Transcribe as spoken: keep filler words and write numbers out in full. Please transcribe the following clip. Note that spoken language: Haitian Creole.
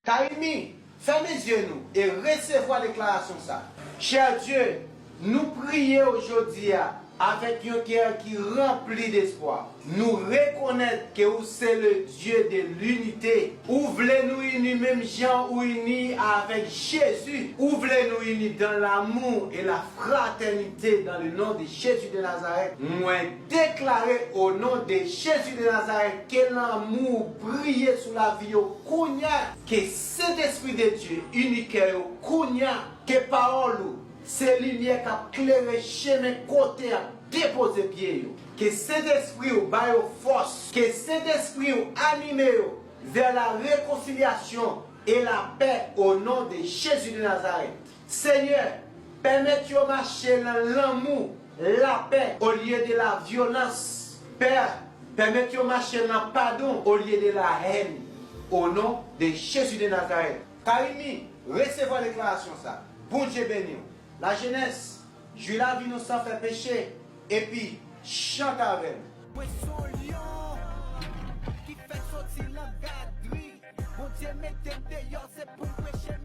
Karimi, fèmen zye nou e resevwa deklarasyon sa. Chè Dye, nou priye w jodi a avèk yon kè ki ranpli despwa. Nou rekonèt ke ou se le Dye de linite. Ou vle nou ini menm jan ou ini avèk Jezi. Ou vle nou ini dans l'amour et la fraternité dans le nom de Jésus de Nazareth. Mwen deklare o non de Jezi de Nazareth ke lanmou ou briye sou lavi yo kounya. Ke Sentespri de Dye ini kè yo kounya. Ke pawòl ou se limyè k ap klere chemen kote y ap depoze pye yo. Ke Sentespri ou ba yo fòs. Ke Sentespri ou anime yo vers la réconciliation et la paix au nom de Jésus de Nazareth. Senyè, pèmèt yo mache nan lanmou, lapè, olye de la vyolans. Pè, pèmèt yo mache nan padon, olye de la hèn. O non de Jezi de Nazarèt. Karimi, resevwa deklarasyon sa. Bondye beni w. Lajenès, jwi lavi nou san fè peche, epi chante avè m. Mwen se yon lyon ki fèk soti nan gadri. Bondye mete m deyò, se pou m preche